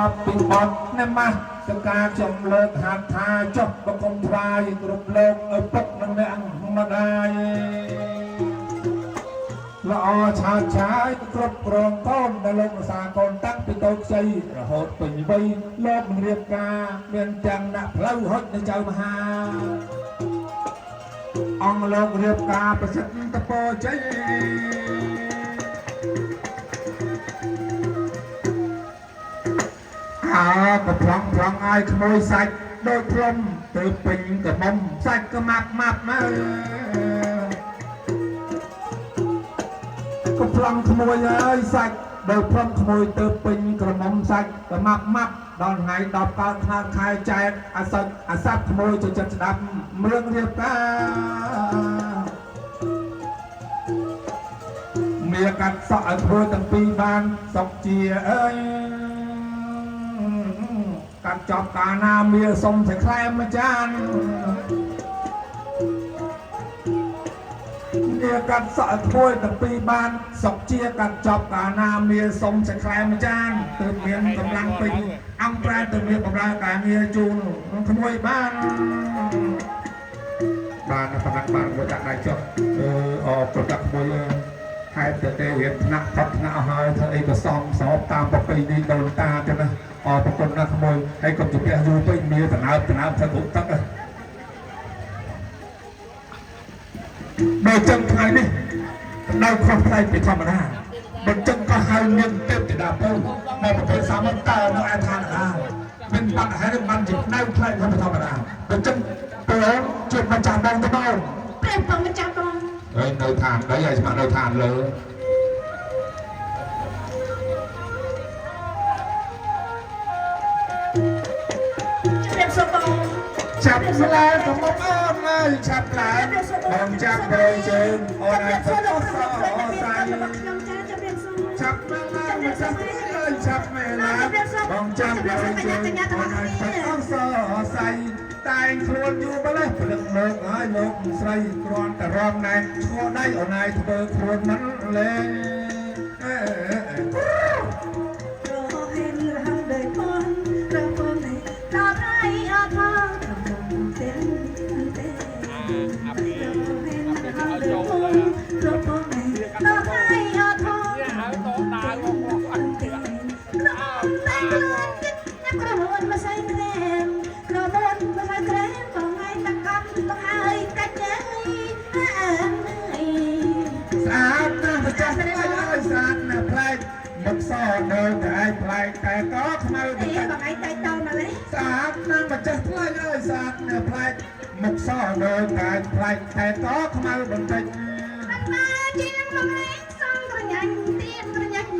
ប់ពីបត់នមស្ការខ្ញុំលើកហាត់ថាចុះបង្គំថ្វាយគ្រប់លោកឪពុកនិងអ្នកម្ដាយល្អឆាតឆាយគ្រប់គ្រងកូនដែលលោករសាកូនតាំងពីតូចខ្ចីរហូតពេញវ័យលោកមិនរៀបការមានទាំងអ្នកផ្លូវហុចនៅចៅមហាអង្គលោករៀបការប្រសិទ្ធពរជ័យ អើប្រប្លង់ប្លង់ឲ្យក្មួយសាច់ដូចផ្លុំទៅពេញកមុំសាច់ក៏ម៉ាប់ម៉ាប់មកក៏ប្លង់ក្មួយអើយសាច់ដូចផ្លុំក្មួយទៅពេញក្រមុំសាច់ក៏ម៉ាប់ម៉ាប់ដល់ថ្ងៃ10កើតខ្នាតខែចែកអាសាច់អាសាប់ក្មួយចូលចិត្តស្ដាប់មឿងរៀបការ មាកាត់សក់ឲ្យធ្វើទាំងពីរបានសុកជាអើយកាត់ចប់កាលណាមាសុំតែខ្លែមមួយចានមាកាត់សក់ឲ្យធ្វើទាំងពីរបានសុកជាកាត់ចប់កាលណាមាសុំតែខ្លែមមួយចានទើបមានកម្លាំងពេញអង្គប្រែទើបមានបម្រើការងារជូនក្មួយបាន បានប៉ុណ្ណឹងបានមួយដាក់ដៃចុះអឺអប្រកាសមួយហេតុតែទេរៀនថ្នាក់ផុតថ្នាក់អស់ហើយធ្វើអីក៏សមស្របតាមប្រពៃណីដូនតាចឹងណាអរប្រគុណណាស់ក្មួយហើយកុំជំពាក់យូរពេកមានតំណើបតំណើបធ្វើគ្រប់ទឹកដល់ចឹងថ្ងៃនេះដៅខុសប្លែកពីធម្មតាបើចឹងក៏ហៅនាងទេពធីតាពៅមកប្រទេសសាមតើនៅឯឋានណាមានបាត់ហើយបានជាដៅប្លែកពីធម្មតាបើចឹងទៅជួបម្ចាស់បងទៅបង ព្រះបងម្ចាស់បង ហើយនៅឋានដីហើយស្មាក់នៅឋានលើ ជំរាបសួរបង ចាប់ស្លែកមកអូនហើយឆាប់ឡើងបងចាប់ប្រយជើងអូន ជំរា ហើយ បសួរលោក ស ប្រុសស្រី ស ទាំង សៃ របស់ខ្ញុំចាជំរាបសួរ ឆាប់មកឡើងមកចាប់ហើយឆាប់មកឡើងបងចាប់ប្រយជើងអូនហើយសសៃតែងខ្លួនយូរម្លេះព្រឹកលោកហើយលោកស្រីគ្រាន់តែរំណែឈ្មោះដៃអូនហើយធ្វើខ្លួនមិនលេងអេ រហេនរហងដោយពនរពនដល់ហើយអត់ថងទេទេ អាពី រហេនរហងដោយពនរពនដល់ហើយអត់ថង ហើយតដាវមកអត់ ទេតែខ្លួនគិតក្រមួនម្សៅក្រែមក្រមួនម្សៅក្រែមបងឯងតកំទៅហើយកាច់អើយអើយ ស្អាតណាស់ម្ចាស់ថ្លៃអើយស្អាតណាស់ប្លែកមុខសដូចតែឯងប្លែកតែក៏ខ្មៅ អេ បន្តិច បងឯងតែតមកលេ ស្អាតណាស់ម្ចាស់ថ្លៃអើយស្អាតណាស់ប្លែកមុខសដូចតែឯងប្លែកតែក៏ខ្មៅបន្តិច មិនមកជាងបងឯងសងក្រញាញ់ទៀនក្រញាញ់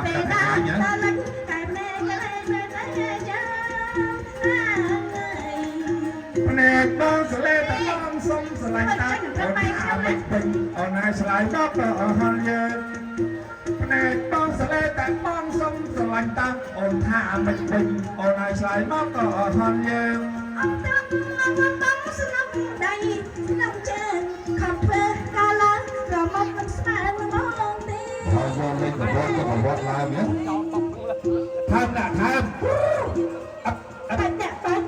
ពេលដល់ដល់លិចតែភ្នែកលេលេលេចាអើយ ភ្នែកបងសលេតបងសុំស្រឡាញ់តាអូនថាមិនពេញអូនហើយឆ្លើយមកក៏អស់ហល់យើងភ្នែកបងសលេតបងសុំស្រឡាញ់តាអូនថាមិនពេញអូនហើយឆ្លើយមកក៏អស់ហល់យើង អត់ត្រង់អត់បងស្នំដៃស្នំជើងខំធ្វើការឡើងរមុំមិនស្មើនឹងបងទេ ហើយយកលេងកវត្តទៅកវត្តឡើងណា ចោលតុកហ្នឹង ថើមដាក់ថើមអឹបអឹប បាច់អ្នកបាច់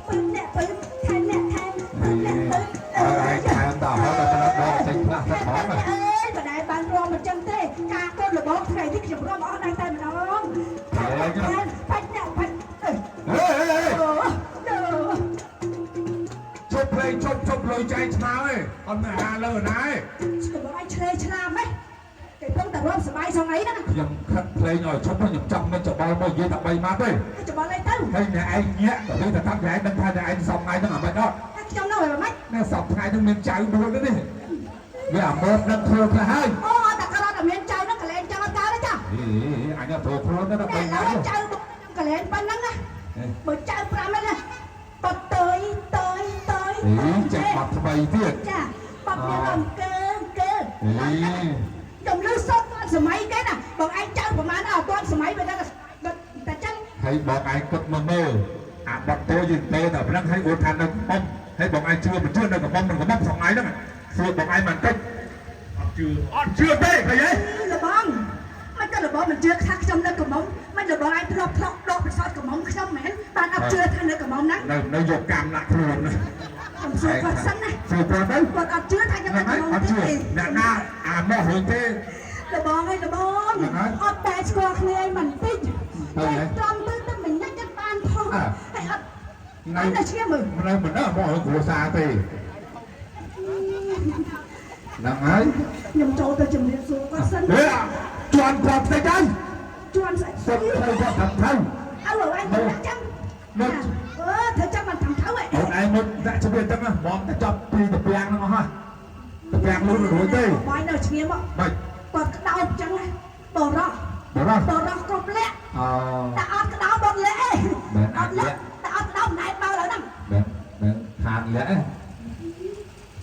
បាច់អ្នកបើថែមអ្នកថែមបាច់អ្នកបើ អើយថើមដល់ហើយដល់ដល់ចេញផ្លាស់ទៅហ្មង អើយមិនដែលបានរំអញ្ចឹងទេការកូនលបងថ្ងៃនេះខ្ញុំរំអស់ដែរតែម្ដងបាច់អ្នកបាច់អើ ហេហេ អូដូ ជប់ភ្លេងជប់ជប់លុយចែកឆ្មៅឯងអត់មានអាហារលើណាឯង ស្គមឲ្យឆ្លេឆ្លាមហ៎គេពងតែរំសบายសងអីហ្នឹង ខ្ញុំខិតភ្លេងឲ្យជប់ខ្ញុំចង់មិនច្បល់មកនិយាយតែ3ម៉ាត់ទេ ច្បល់អីទៅ ហើយអ្នកឯងញាក់ទៅតែតាមអ្នកឯងដឹងថាអ្នកឯងសំថ្ងៃហ្នឹងអាមិនអត់ តែខ្ញុំនៅឲ្យមិន ណែសំថ្ងៃហ្នឹងមានចៅមួយនេះវាអាម៉ូតនឹងធ្វើខ្លះហើយ អូតែក្រតែមានចៅហ្នឹងកលែងចង់អត់កើតទេចា អីអញធ្វើខ្លួនទៅ តែ 3 ឡើ ថ្ងៃ យចៅកលែងប៉ុណ្ណឹងណាបើចៅ5ហ្នឹងណាបតតយតយតយ អីចេះបាត់ថ្មីទៀត ចាបត់មានអង្គើអង្គើ អី ខ្ញុំលឺសតទាន់សម័យគេណាបងឯងចៅប្រហែលអត់ទាន់សម័យវាតែតែចឹង ហើយបងឯងគិតមកមើលអាបាត់តោយើងទេតែប៉ុណ្ណឹងហើយអូនថានៅកំប៉ុងហើយបងឯងជឿមិនជឿនៅកំប៉ុងមិនកំប៉ុងសងថ្ងៃហ្នឹងសួរបងឯងមិនតិចអត់ជឿអត់ជឿទេឃើញទេ លបងមិនក៏ លបងមិនជឿថាខ្ញុំនៅកំមុំមិនលបងឯងធ្លាប់ធ្លាប់ដកប្រសោតកំមុំខ្ញុំមែនបានអត់ជឿថានៅកំមុំហ្នឹង នៅនៅយកកម្មដាក់ខ្លួនណា ខ្ញុំសួរគាត់សិនណា សួរគាត់ទៅ គាត់អត់ជឿថាខ្ញុំ ហ្នឹង នៅកំមុំ ហើយអត់ជឿ ទេ អ្នកណាអាមករឿងទេ លបងឯងលបង ហ្នឹងហើយ អត់តែស្គាល់គ្នាឯងមិនតិច ទៅហ៎ តែត្រង់ទៅទៅមិនញ៉ាច់ចិត្តបានផង អើ ហើយអត់ នៅ នៅឈាមមើល នៅមិនដឹងមករឿងគ្រួសារទេហ្នឹងហើយ ខ្ញុំចូលទៅជំរាបសួរគាត់សិន ហេជន់គាត់តិចហើយ ជន់ស្អី សុំត្រូវគាត់ทำទៅ អើឯងទៅដាក់ចាំ នៅ អឺធ្វើចាំបានធ្វើទៅឯង អូនឯងមុនដាក់ជំរាបចឹងណាហ្មងតែចប់ពីតាពាំងហ្នឹងអស់ហើយតាពាំងលូនរួចទេ បាយនៅឈាមមក បាច់ គាត់ក្តោបចឹងណាបរោះ បរោះ បរោះគ្រប់លក្ខ អ តែអត់ក្តោបអត់លាក់ឯង មែន អត់លាក់តែអត់ក្តោបណែបោឡើយហ្នឹង មែនមែនខានលាក់ឯង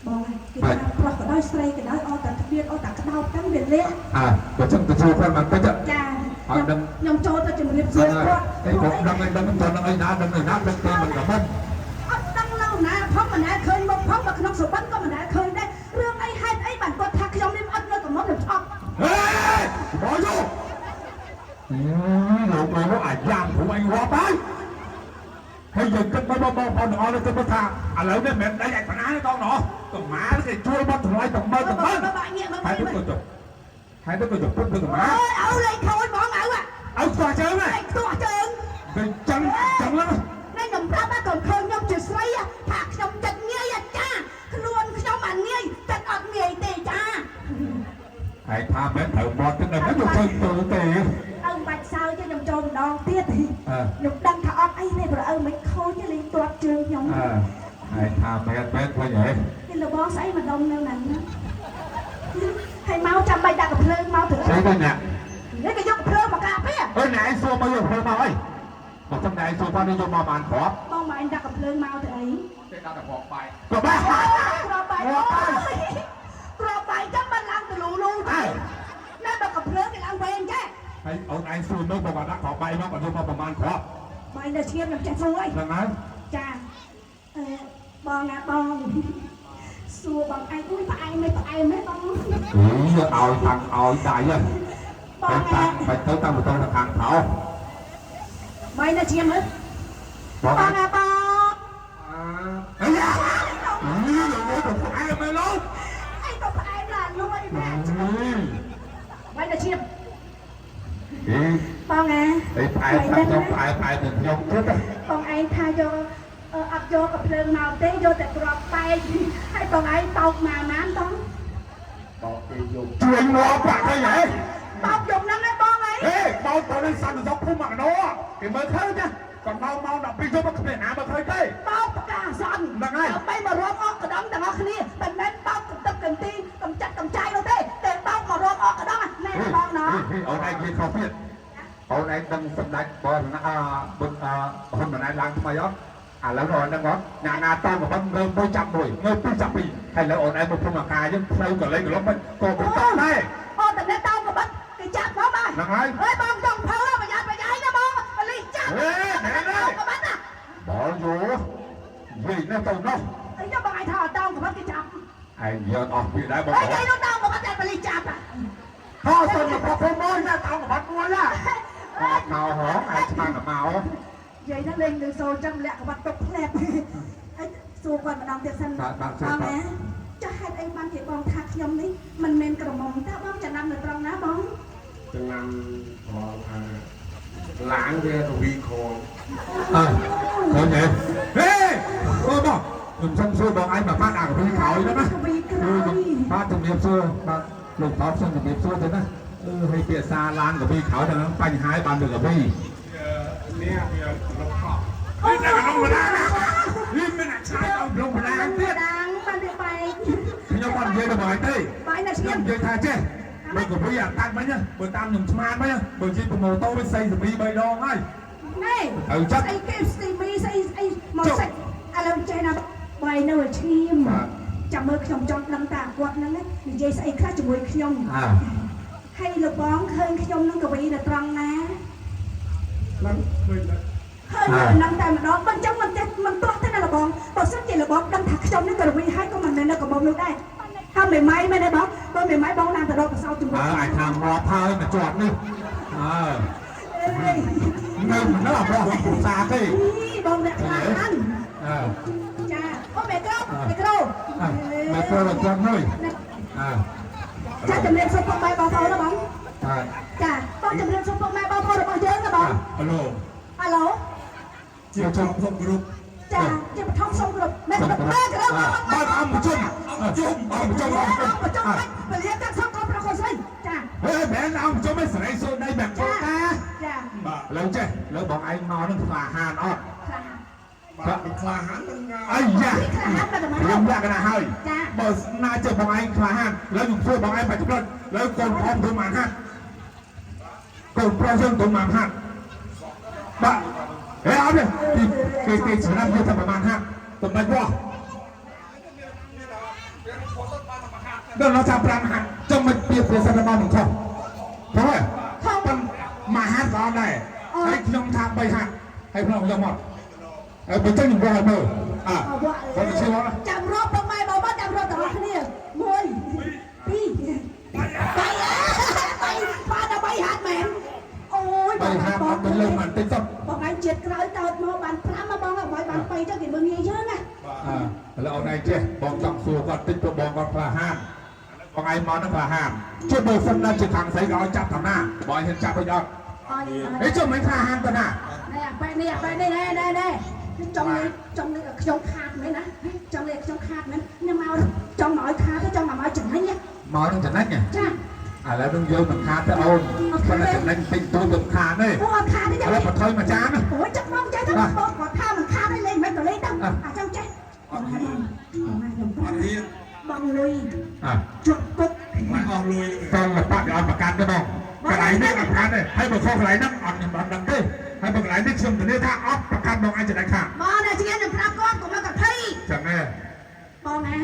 បងគេថាប្រុសក៏ដោយស្រីក៏ដោយអត់តែគ្មានអត់តែក្តោបចឹងវាលាក់ អើបើចឹងទៅជួគាត់មកតិច ចា អត់ដឹង ខ្ញុំចូលទៅជំរាបសួរគាត់ អីគាត់ដឹងអីដឹងទៅដឹងអីណាដឹងអីណាដឹងទេមិនក៏មិន អត់ដឹងនៅណាផងមិនដែលឃើញមុខផងមកក្នុងសុបិនក៏មិនដែលឃើញដែររឿងអីហេតុអីបានគាត់ថាខ្ញុំនេះអត់នៅកំមុំខ្ញុំឆ្អប់ ហេបោយោលោកលោកអាយ៉ាំព្រោះអញរាប់ហើយហើយយើងគិតមកបងប្អូនទាំងអស់នេះគិតថាឥឡូវនេះមិនមែនដៃអាចបណ្ណាទេតងណោះកម្មាគេជួយមកថ្លៃតម្មើតម្មើ មើលបាក់ងាកមើល ហើយ មើល ទៅក៏ចុះហើយទៅក៏ចុះពុតទៅកម្មា អើយអើលេខូចហ្មងអើ ឲ្យស្គាល់ជើង ឯងខ្ទាស់ជើង ទៅចឹងចឹងហ្នឹង នេះខ្ញុំប្រាប់ថាកុំឃើញខ្ញុំជាស្រីថាខ្ញុំចិត្តងាយអាចាខ្លួនខ្ញុំអាងាយចិត្តអត់ងាយទេចា ហើយថាមិនត្រូវមាត់ទៅដល់យកឃើញទៅទេ ឪមិនបាច់សើចទេខ្ញុំចូលម្ដងទៀត អើ ខ្ញុំដឹងថាអត់អីទេព្រោះឪមិនខូចទេលេងទាត់ជើងខ្ញុំ អើហើយថាមែនមែនឃើញហ៎ គេលបងស្អីម្ដុំនៅហ្នឹងណាហើយមកចាំបាច់ដាក់កំភ្លើងមកទៅ ស្អីទៅអ្នក នេះគេយកកំភ្លើងមកកាប់ទេ អើណែឯងសួរមកយកភ្លើងមកអីមកចំណែឯងសួរបានយកមកបានគ្រាប់ បងមកឯងដាក់កំភ្លើងមកទៅអី គេដាក់តែគ្រាប់បែក ក៏បាន គ្រាប់បែកគ្រាប់បែកចាំមិនឡើងទៅលូលូទេណែបើកំភ្លើងគេឡើងវែងចេះ ហើយអូនឯងសួរមកបើដាក់គ្រាប់បែកមកគាត់យកមកប្រហែលគ្រាប់ បាយនៅឈាមខ្ញុំចេះសួរអី ហ្នឹងហើយ ចាអឺបងណាបងសួរបងឯងអុយផ្អែមមិនផ្អែមទេបង អឺឲ្យតាំងឲ្យដៃហ៎ បង តាំ ណា ងបាច់ទៅតាំងទៅខាងថោ បាយនៅឈាមមើល បង បងណាបង អីយ៉ាអឺលោកទៅផ្អែមមែនលោក អីក៏ផ្អែមឡាលួយម៉ែបាយនៅឈាម អេ បងណា អីផ្អែមខ្ញុំផ្អែមផ្អែមនឹងខ្ញុំទៀត បងឯងថាយកអត់យកកំភ្លើងមកទេយកតែគ្រាប់បែកហើយបងឯងបោកមកម៉ានបង បោកគេយក ជួយងាប់បាក់ហើយហ៎ បោកយំហ្នឹងឯងបងឯង ហេបោកទៅនឹងសន្តិសុខភូមិមកណោគេមើលឃើញណាកណ្ដោម៉ោង12យប់មកគ្មានណាមើលឃើញទេ បោកប្រកាសសន្ន ហ្នឹងហើយ ដើម្បីមករំអកកដងទាំងអស់គ្នាមិនមែនបោកកំទឹកកំទីកំចាត់កំចាយនោះទេតែបោកមករំអកកដងណែបងណោះ អូនឯងនិយាយខុសទៀតអូនឯងដឹងសម្ដេចបរណាបុនហ៊ុនម៉ាណែតឡើងថ្មីអត់ឥឡូវអូនដឹងអត់អ្នកណាតមកបាត់ងើមួយចាប់មួយងើពីរចាប់ពីរហើយឥឡូវអូនឯងមកភូមិអាកាយើងផ្លូវកលេងកលុបមិនក៏មិនតដែរ អូតែអ្នកតោកបិទគេចាប់មកបាទ ហ្នឹងហើយ អើយបងចង់ភៅប្រយ័ត្នប្រយែងណាបងបលិចាប់ ហេណែណែ កបិទណា បងយូនិយាយនេះទៅនោះ អីចុះបងឯងថាតោកបិទគេចាប់ ឯងយកអស់ពីដែរបង អីគេនោះតោកបិទតែបលិចាប់ ហោសុំមកភូមិមួយណាតោកបាត់មួយណាអត់មកហងឯងឆ្មាំមក និយាយហ្នឹងលេងនឹងសូចឹងលាក់កបាត់ទុកផ្លែតអីសួរគាត់ម្ដងទៀតសិន បាទបាទសួរបាទ បងណាចុះហេតុអីបានជាបងថាខ្ញុំនេះមិនមែនក្រមុំតើបងចំណាំនៅត្រង់ណាបង ចំណាំត្រង់ថាឡានវារវីខង អើឃើញទេហេអូបងខ្ញុំសុំសួរបងឯងមកបានអាកវីក្រោយហ្នឹងណា កវីក្រោយ បាទជំរាបសួរបាទលោកថតសុំជំរាបសួរទៅណាអឺហើយភាសាឡានកវីក្រោយហ្នឹងបញ្ហាបានលើកវី នេះវាលុបខោ នេះតែក្នុងម្ដានេះមិនអាចឆាយដល់ក្នុងម្ដាទៀត ដាងបានវាបែក ខ្ញុំអត់និយាយទៅបងឯងទេ បាយនៅឈា ខ្ញុំ ម និយាយថាចេះបើកវីអាតាច់មិញបើតាមខ្ញុំស្មានមិញបើជិះប្រម៉ូតូវិញសីសមី3ដងហើយ នេះ ត្រូវចិត្ត ស្អីគេស្ទីមីស្អីស្អីមកសាច់ឥឡូវចេះណាបាយនៅឲ្យឈាម បាទ ចាំមើលខ្ញុំចង់ដឹងតាគាត់ហ្នឹងណានិយាយស្អីខ្លះជាមួយខ្ញុំ អើ ហើយលោកបងឃើញខ្ញុំនឹងកវីនៅត្រង់ណា ឡើងឃើញแล้ว ឃើញនៅនឹងតែម្ដងមិនចឹងមិនចេះមិនទាស់ទេណាលោកបងបើសិនជាលោកបងដឹងថាខ្ញុំនឹងកវីហើយក៏មិនមែននៅកំមុំនោះដែរហើយមេម៉ាយមែនទេបងបើមេម៉ាយបងឡើងទៅរកកសោជាមួយ អើអាចថាងាប់ហើយមកជាប់នេះ អើនៅមិនដល់របស់គ្រួសារទេ បងអ្នកខ្លាហាន អើ ចាអូមេក្រូមេក្រូ មេក្រូដល់ត្រង់មួយអើ ចាជំរាបសួរពុកម៉ែបងប្អូនណាបង អើ ចាបងជំរាបសួរពុកម៉ែបងប្អូនរបស់យើងណាបង អាឡូ អាឡូ ជាចំសូមគោរព ចាជាបឋមសូមគោរពមេក្រូមេក្រូ បាទអង្គប្រជុំអង្គប្រជុំអង្គ អង្គ ប្រជុំ ប្រជុំពលាកាត់សូមគោរពប្រកបស្រីចា ហេមែនអង្គប្រជុំឯសេរីសូនដីបែប ចា តា ចា បាទ ឥឡូវចេះឥឡូវបងឯងមកនឹងក្លាហានអត់ ខ្លាហាន បាទក្លាហាននឹង អីយ៉ា ក្លាហានបាត់មក ខ្ញុំលក្ខណៈហើយ ចា បើណាចេះបងឯងក្លាហានឥឡូវខ្ញុំសួរបងឯងបាច់ចំណុចឥឡូវកូនផងទៅមកហាត់កូនប្រុសយើងទៅមកហាត់បាទហេអត់ទេគេគេឆ្នាំយកតែប្រហែលហាត់ទៅមិនវោះដល់ដល់ចាប់5ហាត់ចុះមិនពីប្រសិនមកមិនខុសព្រោះ ខុស ប៉ុន្តែមួយហាត់ក៏អត់ដែរហើយខ្ញុំថា3ហាត់ហើយខ្ញុំយកមកហើយបើចឹងខ្ញុំរកឲ្យមើលអើបងជឿអត់ ចាំរកពុកម៉ែបងប្អូនចាំរកទាំងអស់គ្នា1 2 3 3បាទដល់3ហាត់មែនអូយ បីហាត់អត់ទៅលើមិនតិចទៅ បងឯងជាតិក្រោយតោតមកបាន5មកបងឲ្យបាន3ទៅគេមើលងាយយើងណា អើឥឡូវអូនឯងចេះបងចង់សួរគាត់តិចព្រោះបងគាត់ក្លាហានបងឯងមកនឹងក្លាហានជួយបើសិនណាជាខាងស្រីក៏ឲ្យចាប់តាណាបងឯងហ៊ានចាប់វិញអត់ អត់ ហេចុះមិនក្លាហានតាណា នេះអាបែនេះអាបែនេះណែណែណែចង់លេចង់លេខ្ញុំខាតមែនណាចង់លេខ្ញុំខាតមែនខ្ញុំមកចង់មកឲ្យខាតចង់មកឲ្យចំណេញ មកនឹងចំណេញ ចា ឥឡូវនឹងយើងមិនខាតទេអូនប៉ុន្តែចំណេញតិចតួចមិនខាតទេ អូអត់ខាតទេ ឥឡូវបន្ថយមួយចានណា អូយចឹងមកចេះទៅបងគាត់ថាមិនខាតទេលេងមិនក៏លេងទៅអាចង់ចេះបងបងខ្ញុំ អត់ហ៊ាន បងលុយ អើ ជប់គុក មិនអស់លុយ តលបាក់ឲ្យប្រកាន់ទេបងកន្លែងនេះអត់ប្រកាន់ទេហើយបើខុសកន្លែងហ្នឹងអត់ខ្ញុំអត់ដឹងទេហើយបើកន្លែងនេះខ្ញុំធានាថាអត់ប្រកាន់បងអាចចំណេញខាត បងណាជានឹងប្រាប់គាត់កុំមកកភ័យ ចឹងទេ បងណា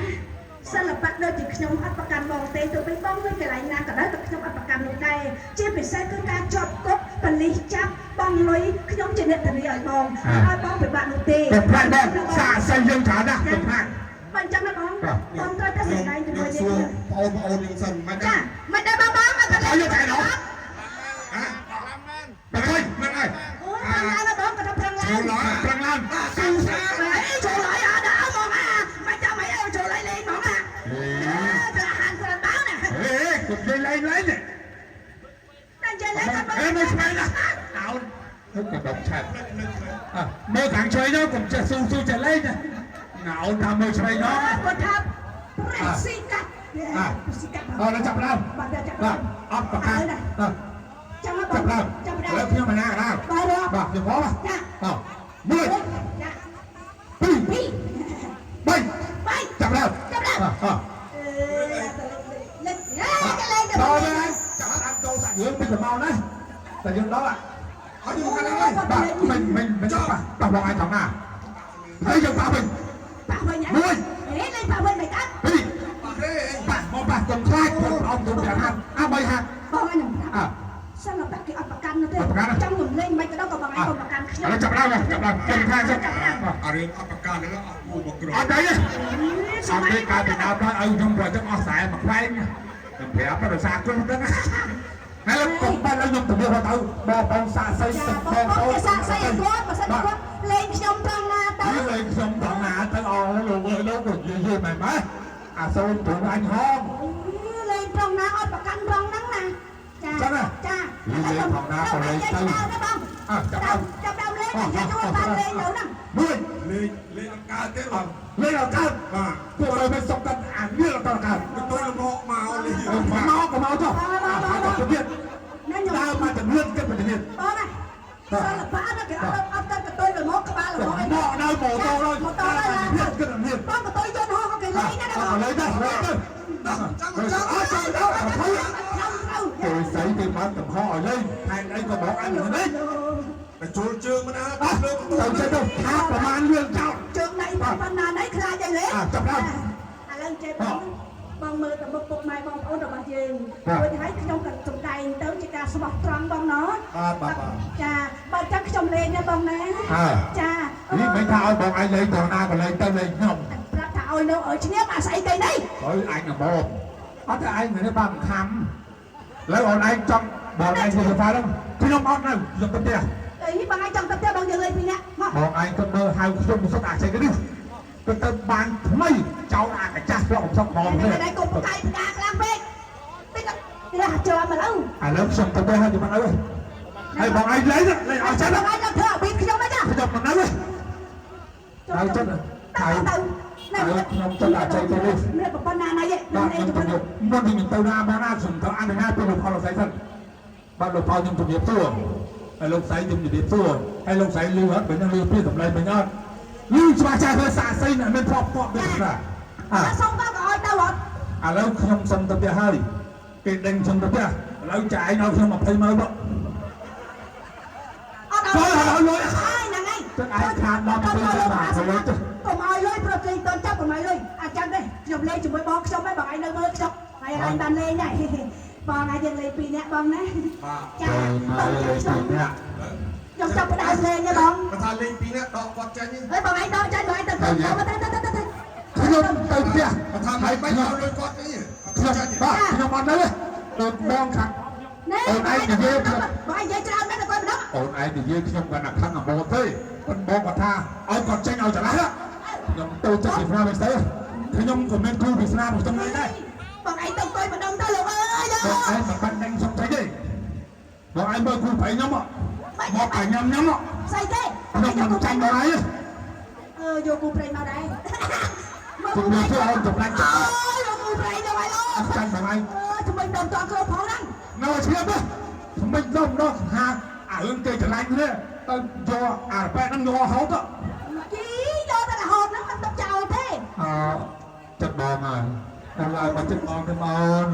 សិល្បៈដូចជាខ្ញុំអត់ប្រកាន់បងទេទោះបីបងនៅកន្លែងណាក៏ដោយក៏ខ្ញុំអត់ប្រកាន់នោះដែរជាពិសេសគឺការជាប់គុកប៉លិសចាប់បងលុយខ្ញុំជាអ្នកធានាឲ្យបងឲ្យបងពិបាកនោះទេ កុំខ្លាចបងសាកសីយើងច្រើនណាស់កុំខ្លាច បងចឹងណាបងបងត្រូវតែសម្ដែងជាមួយ សួ យើង របងប្អូនយើងសិនមិន ចាមិនដែរបងបងអត់ ឲ្យយកតែណោះ ហ៎ បើឃើញមិនអី អូយប្រឹងឡើងបងក៏ប្រឹងឡើង ចូលឡើយ ប្រឹងឡើងស៊ូសា ចូលហើយអត់ដល់មកអាមិនចាំអីចូលហើយលេងមកអាក្លាហានគ្រាន់បើណា ហេគុំលេងលេងលេង តែនិយាយលេងគាត់ ហេមើលឆ្វេងណាអោនក៏ដកឆាប់អើមើលខាងឆ្វេងនោះកុំចេះស៊ូស៊ូចេះលេងណាអូនថាមើលឆ្វេងនោះ គាត់ថាប្រេស៊ីកាត់ប្រេស៊ីកាត់ អើចាប់ដើម បាទចាប់ បាទអត់ប្រកាន់ ចាំបង ចាប់ដើម ចាប់ដើម ឥឡូវខ្ញុំមកណាកដាល បាទ បាទខ្ញុំមក ចា អោ1 ចា 2 2 3 3 ចាប់ដើម ចាប់ដើម អោ អឺលេចលេចលេច ដល់ហើយចាប់ដើមចូលសាក់យើងពីកម្ោណាតែយើងដល់ អត់យូរខាងហ្នឹង បាទមិនមិនមិនចង់ប៉ះប៉ះបងឯងថងណាហើយយើងប៉ះវិញ ប៉ះវិញហេលេងប៉ះវិញមិនកាត់ ពីរ បាទទេ ប៉ះមកប៉ះកុំខ្លាចព្រោះអមទុំចាំហាត់អា3ហាត់ បងឯងប្រាប់ អើ សិល្បៈគេអត់ប្រកាន់នោះទេចង់រំលែងមិនក៏ដល់ក៏បងឯងកុំប្រកាន់ខ្ញុំ ឥឡូវចាប់ដើមចាប់ដើមកុំខ្លាចចាប់ អារឿងអត់ប្រកាន់ហ្នឹងអត់គួរមកក្រ អត់ទេអត់ទេកាលពីដើមដល់ឲ្យខ្ញុំប្រចឹងអស់ខ្សែមកខ្វែងខ្ញុំប្រាប់ទៅសារគុំហ្នឹងហើយកុំបាត់ឲ្យខ្ញុំទៅវាទៅបងបងសាកសី ចាបងបងគេសាកសីឲ្យគាត់បើសិនគាត់លេងខ្ញុំត្រង់ណាទៅ លេងខ្ញុំត្រង់ណាទៅអូលោកអើយលោកក៏និយាយមែនម៉េចអាសូនព្រោះអញហង លេងត្រង់ណាអត់ប្រកាន់ត្រង់ហ្នឹងណាចាចាបង អើចាប់ដើម ចាប់ដើមលេងយកចូលបានលេងទៅហ្នឹង មួយ លេងលេងអត់កើតទេបាទ លេងអត់កើត បាទ ពួកเราមិនសុកกันអានេះអត់កើត ទៅទៅមកមកលេង មកក៏មកចុះទៅទៀត ណាខ្ញុំ ដើរមកជំនឿគិតមកជំនឿ បងណាសិល្បៈណាគេអត់អត់ទៅកតុយលមកក្បាលលមកអី មកដល់ម៉ូតូដល់ ម៉ូតូដល់ ជំនឿគិតជំនឿ បងកតុយយន្តហោះក៏គេលេងដែរ អត់លេងដែរលេងទៅ ចាំចាំ អត់ចាំដល់អត់ទៅ ខ្ញុំត្រូវ tôi sấy thì mất tầm kho ở đây hai đây có bỏ ăn ở đây តែចូលជើងមិនណា à tao sẽ đâu tháp và man lương chào ជើងណៃប៉ុណ្ណាណៃខ្លាចអីលេ à chập đâu ឥឡូវចេះបងបងមើលទៅមុខពុកម៉ែបងប្អូនរបស់យើងរួចហើយខ្ញុំក៏សំដែងទៅជាការស្មោះត្រង់បងណោះ បាទបាទបាទ ចាបើចឹងខ្ញុំលេងណាបងណា à ចា ý mấy thao bọn anh lấy thằng nào còn lấy tao lấy nhầm ប្រាប់ថាឲ្យនៅឲ្យឈ្នះអាស្អីគេនេះ rồi anh là bom có thể anh người nó bằng thăm lấy bọn anh trong bọn anh vừa phá đâu ខ្ញុំអត់នៅខ្ញុំទៅផ្ទះ អីបងឯងចង់ទៅផ្ទះបងយើងលេងពីរនាក់មក បងឯងក៏មើលហៅខ្ញុំសុទ្ធអាចេះនេះក៏ទៅបានថ្មីចោលអាកាចាស់ស្លក់កំសក់បង នេះ នេះ តែកុំកាយផ្កាខ្លាំងពេកតិចនេះជាប់មកឡូវ ឥឡូវខ្ញុំទៅផ្ទះហើយខ្ញុំមិនអីហើយបងឯងលេងលេងអត់ចិត្ត បងឯងដល់ធ្វើឲ្យពីខ្ញុំអីចា ខ្ញុំមិននៅហើយចិត្ត ទៅទៅ ខ្ញុំចិត្តអាចេះទៅនេះ មានប្រពន្ធណាណៃឯង បាទខ្ញុំជំរាបមុននឹងទៅណាមកណាខ្ញុំទៅអនុញ្ញាតពីលោកផលស្អីសិនបាទលោកផលខ្ញុំជំរាបសួរហើយលោកស្អីខ្ញុំជំរាបសួរហើយលោកស្អីលឺអត់បើនឹងលឺពីសម្លេងវិញអត់លឺច្បាស់ចាស់ទៅសាកសីអ្នកមានធ្លាប់ពាក់ដូចណាអ អាសុំក៏ឲ្យទៅអត់ ឥឡូវខ្ញុំសុំទៅផ្ទះហើយគេដេញខ្ញុំទៅផ្ទះឥឡូវចាយឲ្យខ្ញុំ20ម៉ឺនមក អត់ ចូលឲ្យលុយ ហើយហ្នឹងឯង ទឹកឯងខាតដល់20ទៅបាទទៅលុយទៅ កុំឲ្យលុយព្រោះគេតន់ចាប់កុំឲ្យលុយអញ្ចឹងទេខ្ញុំលេងជាមួយបងខ្ញុំហ្នឹងបងឯងនៅមើលខ្ញុំហើយឯងបានលេងដែរបងឯងយើងលេងពីរនាក់បងណា បាទ ចា ទៅលេងពីរនាក់ ខ្ញុំចាប់ផ្ដើមលេងទេបង បើថាលេងពីរនាក់ដកគាត់ចេញ ហើយបងឯងដកចាញ់បងឯងទៅទៅទៅទៅទៅទៅ ខ្ញុំទៅផ្ទះ បើថាមិនបាច់ឲ្យលុយគាត់ទេ ខ្ញុំបាទខ្ញុំអត់នៅទេដូចបងខាង ណែ អូនឯងនិយាយខ្ញុំ បងឯងនិយាយច្រើនណាស់តែគាត់មិនដឹង អូនឯងនិយាយខ្ញុំគាត់ណាខឹងអមទេប៉ុន្តែបងគាត់ថាឲ្យគាត់ចេញឲ្យចន្លោះខ្ញុំទៅចិត្តពីស្នាវិញស្អីខ្ញុំក៏មានគ្រូពីស្នាមកខ្ញុំលេងដែរ បងឯងទៅអង្គុយម្ដងទៅលោកអើយ បងឯងមិនបាច់ដេញខ្ញុំចេញទេបងឯងមើលគ្រូប្រៃខ្ញុំមកតែញ៉ាំញ៉ាំ ស្អីទេ ខ្ញុំមិនចាញ់បងឯង អឺយកគូប្រេងមកដែរ ខ្ញុំនិយាយធ្វើឲ្យចម្លាញ់ អូ ចិត្ត យកគូប្រេងទៅហើយអូ ចាញ់បងឯង អឺថ្មីដុំតគ្រូផងហ្នឹង នៅឈាមថ្មីដុំដល់ហាអារឿងគេចម្លាញ់នេះទៅយកអាប៉ែហ្នឹងយករហូត ជីយកតែរហូតហ្នឹងមិនទុកចោលទេ អចិត្តបងហើយដល់ឡើយមកចិត្តបងទៅអូន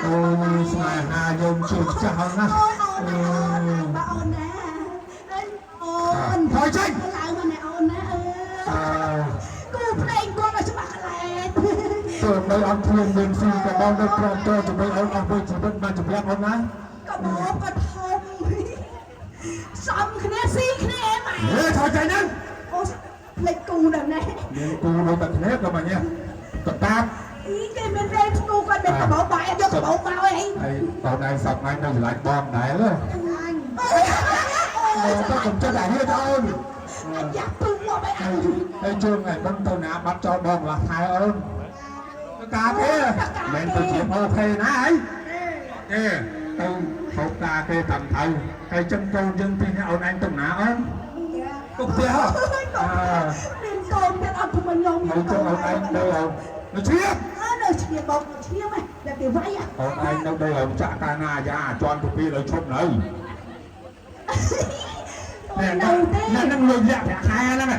អូយស្នេហាយើងជួយចាស់ហើយណា អូយអូនណាអូនណាបងអូនណាអូន ថយចេញ ឡើងមកណែអូនណាអឺ អើ គូប្រេងគាត់ឲ្យច្បាស់កលែត ទៅនៅអត់ខ្លួនមានស៊ីក៏បងនៅព្រមតជាមួយអូនអស់មួយជីវិតមកជម្រាបអូនណា ក៏បក៏ធំសំគ្នាស៊ីគ្នាម៉ែ ហេថយចេញហ្នឹង អូផ្លេចគូដល់ណែ មានគូនៅតែគ្នាក៏មកញ៉េះកតាប អីគេមានរែងគូគាត់មានកបោបាយយកកបោមកអី ហើយបងឯងសប្តាហ៍នៅឆ្លាញ់បងដែរហ៎ អូ ទៅកុំចិត្តអាហៀតអូន អាយ៉ាពឹងមកអី ហើយជើងថ្ងៃបងទៅណាបាត់ចោលបងឡាខែអូនតាគេមិនទៅជាអូខេណាអីទេទៅហូបតាគេតាមថៅហើយចឹងកូនយើងពីរនាក់អូនឯងទៅណាអូនទុកផ្ទះហ៎ មានកូនទៀតអត់ធ្វើខ្ញុំ ហើយចឹងអូនឯងនៅនៅជ្រាប អើនៅឈាមបងឈាមហ៎តែគេវាយ អូនឯងនៅដីឲ្យចាក់កាលណាអាយ៉ាអាជន់ទៅពីលើឈប់នៅ នៅទេ អ្នកនឹងលុយលាក់ប្រាក់ខែហ្នឹង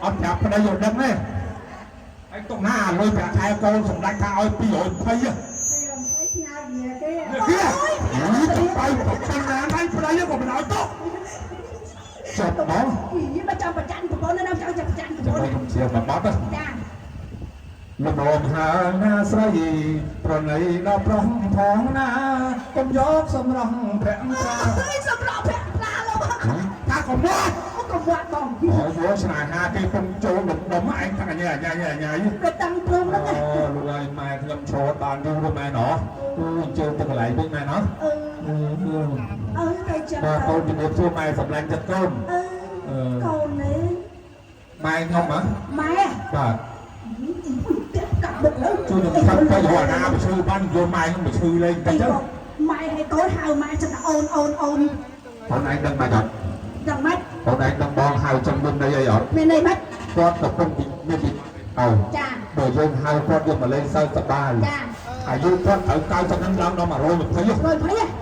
អត់ប្រាប់ប្តីឲ្យដឹងទេហើយទុកណាលុយប្រាក់ខែកូនសម្ដេចថាឲ្យ220ហ៎ គេ នេះគេទៅទៅណាណៃប្តីក៏មិនឲ្យទុកចាប់បង យីមកចាំប្រច័នប្រពន្ធនៅចាំប្រច័នប្រពន្ធ ចាំខ្ញុំជាបបត់ ចា លំងហើយណាស្រីប្រណីដល់ប្រុសផងណាកុំយកសម្រស់ភក្ត្រា អើយសម្រាប់ភក្ត្រាលោក ថាកុំមក កុំវត្តបង អូយស្នេហាគេពងចូលដុំដុំឯងថាញ៉ៃញ៉ៃញ៉ៃញ៉ៃ វាតាំងព្រមហ្នឹង អូលោកឯងម៉ែខ្ញុំឈរបានយូរទៅម៉ែណោះអឺអញ្ជើញទៅកន្លែងវិញម៉ែណោះ អឺ អឺ អើទៅចឹង បងកូនជំរាបសួរម៉ែសម្លាញ់ចិត្តកូន អឺកូននេះ ម៉ែខ្ញុំហ៎ ម៉ែ បាទ ទៀតកាប់បុកលើ ជួយខ្ញុំខាត់ទៅរកអាណាមកឈឺបានយកម៉ែខ្ញុំមកឈឺលេងតិចទៅ ម៉ែឲ្យកូនហៅម៉ែចឹងអូនអូនអូន បងឯងដឹងម៉េចអត់ យ៉ាងម៉េច បងឯងដឹងបងហៅចឹងមានន័យអីអត់ មានន័យម៉េច គាត់កំពុងមានពីអោ ចា បើយើងហៅគាត់យកមកលេងសើចសប្បាយ ចា អាយុគាត់ត្រូវ90នឹងឡើងដល់120 រយភ័យ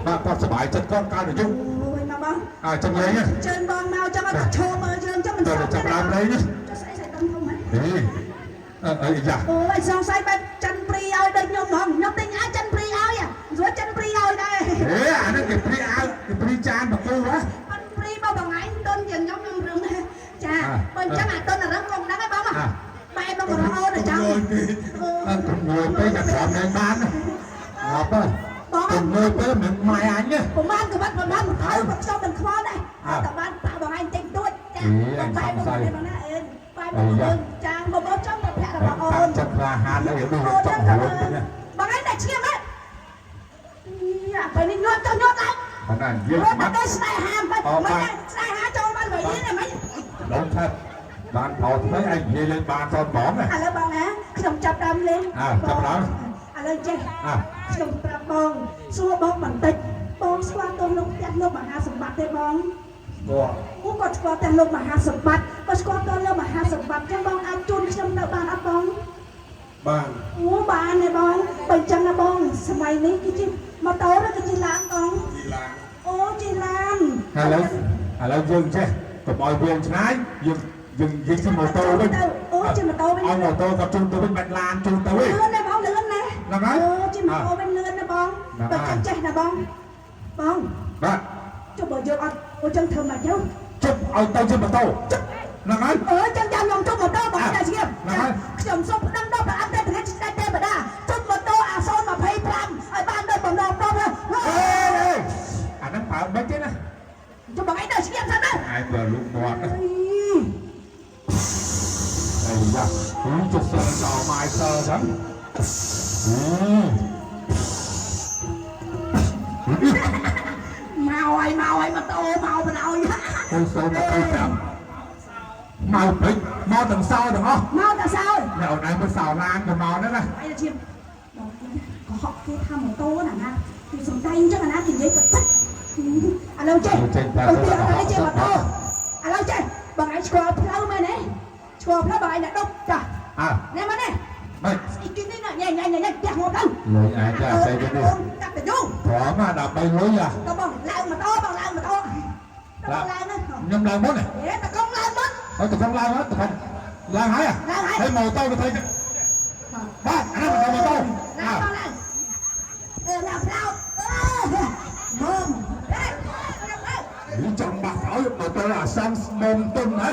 បាទគាត់សប្បាយចិត្តគាត់កើតអាយុ អូយមកបង អើចឹងលេង ជើងបងមកចឹងអត់ឈរមើលយើងចឹងមិន ទៅចាប់ដើមលេង ចុះស្អីស្អីដឹងធំហ៎ ហេអឺអីយ៉ា អូយសង្ស័យបែបចិនព្រីឲ្យដូចខ្ញុំហ្មងខ្ញុំទិញអាវចិនព្រីឲ្យស្រួលចិនព្រីឲ្យដែរ ហេអានេះគេព្រីអាវគេព្រីចានបកគោហ៎ អត់ព្រីមកបងឯងតុនជាងខ្ញុំខ្ញុំរឹងចាបើអញ្ចឹងអាតុនរឹងកុំដឹងឯងបងបែបមករហូតអញ្ចឹង អត់ទំនួយពេកតែស្រំលេងបានងាប់ហើយទំនួយពេកមិនម៉ែអញទេ ប្រហែលក៏បាត់ប្រហែលថៅក៏ខ្ញុំមិនខ្វល់ដែរតែបានប៉ះបងឯងតិចតួចចាបែបបងណាអេបែបបងចាងបងចង់ប្រភពរបស់អូន ចិត្តក្លាហានហើយដូចចង់រួច បងឯងតែឈាមហ៎យ៉ាពេលនេះញាត់ទៅញាត់ឡើង អាណានិយាយ រត់ បាត់ ទៅស្នេហាមិនមិនស្នេហាចូលបានវិញនេះមិន ដល់ថាបានផលថ្មីឯងនិយាយលេងបានតហ្មងណា ឥឡូវបងណាខ្ញុំចាប់ដើមលេង អើចាប់ដើម ឥឡូវចេះ អើ ខ្ញុំប្រាប់បងសួរបងបន្តិចបងស្គាល់ទោសលោកផ្ទះលោកមហាសម្បត្តិទេបង គាត់ អូគាត់ស្គាល់ផ្ទះលោកមហាសម្បត្តិគាត់ស្គាល់ទោសលោកមហាសម្បត្តិចឹងបងអាចជូនខ្ញុំទៅបានអត់បង បាន អូបានទេបងបើចឹងណាបងសម័យនេះគឺជាម៉ូតូឬគឺជាឡានបង ទីឡាន អូជាឡាន ឥឡូវឥឡូវយើងចេះកុំឲ្យវាងឆ្ងាយយើងយើងយើងជិះម៉ូតូវិញ អូជិះម៉ូតូវិញ ឲ្យម៉ូតូគាត់ជូនទៅវិញបាច់ឡានជូនទៅវិញ លឿនណាបងលឿនណា ហ្នឹងហើយ អូជិះម៉ូតូវិញលឿនណាបង ហ្នឹងហើយ បើចឹងចេះណាបងបង បាទ ចុះបើយើងអត់អូចឹងធ្វើមកទៅ ជប់ឲ្យទៅជិះម៉ូតូហ្នឹងហើយ អើចឹងចាំខ្ញុំជុំម៉ូតូបងតែស្ងៀម ហ្នឹងហើយ ខ្ញុំសូមប្តឹងដល់ព្រះអង្គទេព្រះរាជស្ដេចទេវតាជុំម៉ូតូអា025ឲ្យបានដូចបំណងបង អេអាហ្នឹងប្រើមិនទេណា ជុំបងឯងទៅស្ងៀមសិនទៅ ឯងបើលូកមាត់អីយ៉ាហូចុះសើចោលម៉ាយសើចឹង មកហើយមកហើយម៉ូតូមកបណ្ដោយ អូសូមទៅចាំមកពេចមកទាំងសោទាំងអស់ មកតែសោ អ្នកអូនឯងមើលសោឡានក៏មកដែរណា អីទៅជាបងកុហកគេថាម៉ូតូណាណាគេសំដែងអញ្ចឹងអាណាគេនិយាយពិតពិតឥឡូវចេះទៅទៀតអត់ទេចេះម៉ូតូឥឡូវចេះបងឯងស្គាល់ផ្លូវមែនទេស្គាល់ផ្លូវបងឯងអ្នកដប់ចា អើ ណែមកនេះ មិន ស្អីគេនេះញ៉ែញ៉ែញ៉ែផ្ទះងប់ទៅ លុយឯងចាស្អីគេនេះ កាត់ទៅយូរ ព្រមអាដើម្បីលុយអា តបងឡើងម៉ូតូបងឡើងម៉ូតូបងឡើងហ្នឹង ខ្ញុំឡើងមុន ហេតកងឡើងមុន ហើយតកងឡើងហើយតកងឡើងហើយហើយម៉ូតូទៅធ្វើបាទអានេះម៉ូតូ ឡើងបងឡើងអឺឡើងផ្លោតអឺមើមហេ នេះចំបាក់ហើយម៉ូតូអាសាំស្មុំទុំណា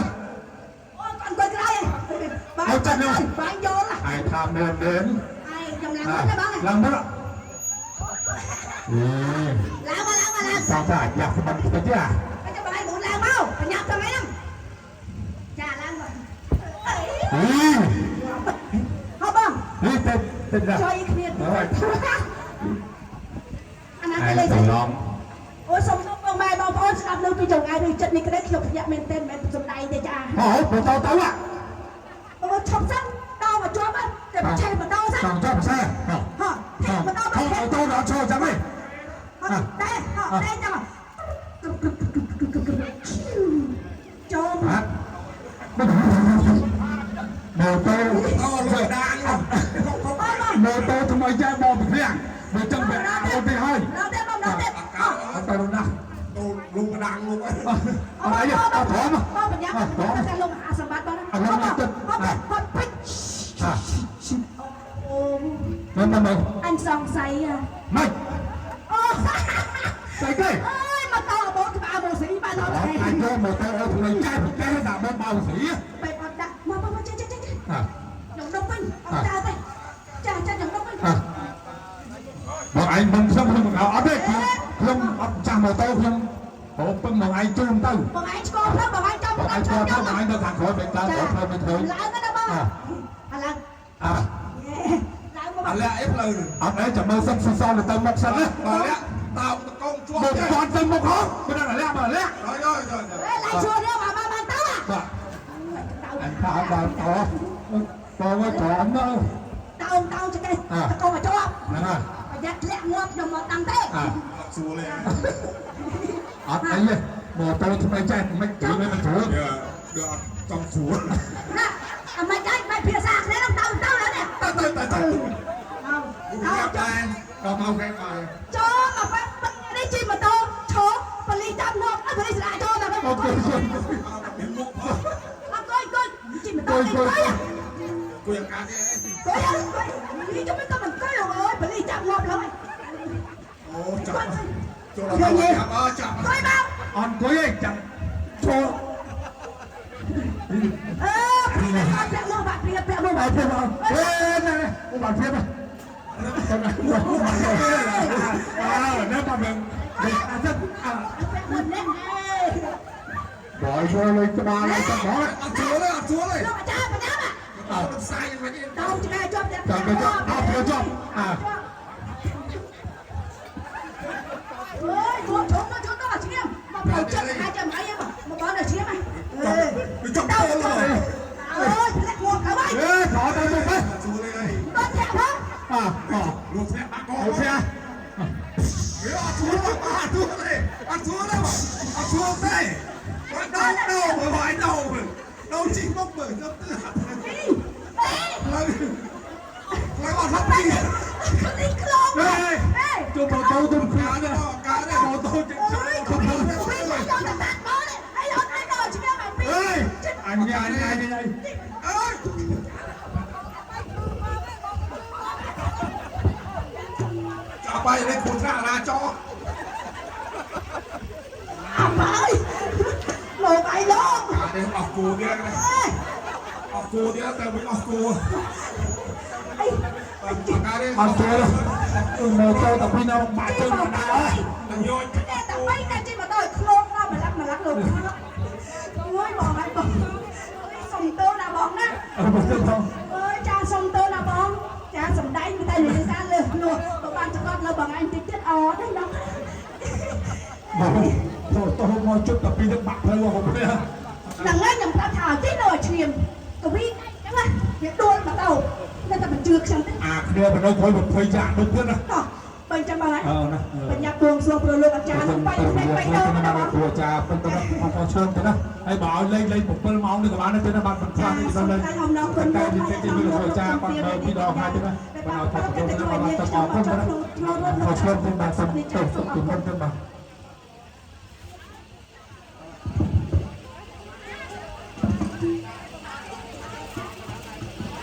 អូនអង្គុយក្រោយបងបងយល់ ឯងថាមែនមែន ឯងខ្ញុំឡើងមុនណាបង ឡើងមុនអេ ឡើងមកឡើងមកឡើង សាថាយ៉ាក់ស្បាត់ទៅចា ចាំបងឯងបងឡើងមកបញ្ញាប់ទៅហ្នឹងចាឡើងមកអី អី ហ៎បង នេះទៅទៅណា ចុយគ្នាអាណា ឯ គេលេង ងទៅឡង អូសុំសុំបងម៉ែបងប្អូនស្ដាប់នៅពីចង្អែឬចិត្តនេះក្តីខ្ញុំភ្ញាក់មែនទែនមិនសំដែងទេចា ហូម៉ូតូទៅ បងឈប់សិនដងមកជាប់តែឆេះម្ដងសិន ចង់ចាប់ផ្សេងហ៎ ហ៎ឆេះម្ដង ហូម៉ូតូដល់ចូលចាំហី ហ៎តែហ៎តែចាំចូល បាទម៉ូតូ អូលុយដាង ម៉ូតូថ្មីចែបបព្រាំងបើចឹងវាអូទៅហើយ ដល់ទេបងដល់ទេ អត់ទៅណា ទូលុកដាងលុក អត់អីអត់ព្រម បងបញ្ញាតែលោកមហាសម្បត្តិបងបងបងពេចអូ មិនមិនមិន អញសង្ស័យ មិន អូ ស្អីគេ អើយមកតបក្បាលមកស្រីបានអត់ទេ អញយកម៉ូតូឲ្យថ្មីចែប្រទេសដាក់មកបៅស្រី បែបអត់ដាក់មកមកចេះចេះចេះ អា ខ្ញុំដុកវិញអត់ដើរទេចាចាខ្ញុំដុកវិញ បងឯងមិនខ្ញុំខ្ញុំអត់ទេខ្ញុំអត់ចាស់ម៉ូតូខ្ញុំបងពឹងមកឯងជូនទៅ បងឯងឆ្កល់ផ្លូវបងឯងចាំ បងឯងឆ្កល់ផ្លូវបងឯងទៅខាងក្រោយមិនដើរក្រោយផ្លូវមិនឃើញ ឡើងណាបងអាឡើង អា ឡើងមក អាលាក់អីផ្លូវ អត់អីចាំមើលសិនសសទៅមុខសិនណា បើលាក់តោតកងជាប់ មកគាត់ទៅមុខហ៎មិនដល់លាក់មកលាក់ rồi rồi rồi អេឡើងជួននេះមកមកបានទៅ បាទអញថាដល់តតមកត្រមទៅ តោងតោងចកេះតកងមកជាប់ ហ្នឹងហើយ ប្រយ័ត្នធ្លាក់ងាប់ខ្ញុំមកតាំងទេ ស្រួលទេ អត់អីទេម៉ូតូថ្មីចេះមិនជ្រួលមិនជ្រួល đượcអត់ចង់ស្រួល ណាអាមិនដែរមិនភាសាគ្នានឹងតោងតោងនេះ ទៅទៅទៅទៅ អោ ងាប់ដែរដល់មកគេមក ចូលមកបែបនេះជិះម៉ូតូឈោប៉ូលីសចាប់ងាប់អត់ប៉ូលីសស្លាចូលតែ អូខេ មានមុខផង អត់កុយកុយជិះម៉ូតូនេះកុយ គួយអាកាទេ កុយកុយនេះចាំមិនទៅមិនកុយអើយប៉ូលីសចាប់ងាប់ឡើយ អូចាប់ចូលដល់ចាប់អើចាប់ កុយមក អត់អង្គុយឯងចាំចូល អឺព្រាអត់ពាក់មកបាក់ព្រាពាក់មក អត់ទេអត់ហេណែអូបានព្រាបអើណែបងមិនអត់អើ ពាក់មកនេះ បងចូលលេងក្បាលឲ្យតែបង អត់ស្រួលទេអត់ស្រួលទេ លោកអាចារ្យបញ្ញា អត់ផ្សាយយ៉ាងម៉េចទេ តោងឆ្កែជាប់ ចាំទៅចប់អត់ទៅចប់អើ អើយជួបជុំ មកផ្លូវចិត្តហើយចាំអីមកមកបងដល់ឈាមហ៎ វាចង់ចូលហើយ អើយធ្លាក់ងាប់ហើយ អេខោទៅទៅទៅ ជួលអី ដល់ធ្លាក់ផង អអ លោកធ្លាក់បាក់ក អូខេ វាអត់ជួលអត់ជួលទេអត់ជួលទេអត់ជួលទេបាក់ដល់ដោមើលហើយដោមើលដោជីមុខមើលទៅទៅ អេ ផ្លូវផ្លូវអត់ហត់ពី នេះក្លង អេចូលម៉ូតូទៅខ្លាច កាទេ ម៉ូតូចេញ អើយគវីគវីយកតែតាត់មកនេះហើយអត់អាចដល់ឈាមមកពី អេអញអញអញអញ អើយចាប់បាយនេះគូថ្នាក់រាចរ អមហើយលោកអីលោក អានេះអស់គូទៀត អេ អស់គូទៀតតែវិញអស់គូ អី កាទេ អត់ចូលម៉ូតូតែពីនៅបាក់ជើងមកដែរ តែញយ តែតែបីតែជិះមកដល់ក្លងដល់ម្លាក់ម្លាក់លោកអូយបងហើយបងសុំទោសណាបងណា អឺបើទៅទៅ អើយចាសុំទោសណាបងចាសំដែងតែនិយាយសារលើសនោះបើបានចកត់លើបងឯងតិចទៀតអត់ទេណា បងទៅទៅមកជុតតែពីនឹងបាក់ផ្លូវហូបនេះ ហ្នឹងហើយខ្ញុំប្រាប់ថាឲ្យទីនៅឲ្យឈ្នាមកវីអញ្ចឹងណាវាដួលមកទៅនៅតែមិនជឿខ្ញុំទេ អាគ្នាបណ្ដោយក្រោយ20ចាក់ដូចទៀតណា តោះបើអញ្ចឹងបងហើយ អើណា បញ្ញាពួងសួរប្រលោកអាចារ្យនឹងបាយបាយបាយទៅណាបង គ្រូអាចារ្យប៉ុន្តែបងប្អូនឈើទៅណាហើយបើឲ្យលេងលេង7ម៉ោងនេះក៏បានដែរទៅណាបាទមិនខ្វះនេះទៅលេងតែទីទីទីគ្រូអាចារ្យគាត់មើលពីដងហើយទៅណាបាទឲ្យថាទៅណាបាទទៅអរគុណណាខោឆ្លងទៅបាទសូមទៅសូមពីមុនទៅបាទ។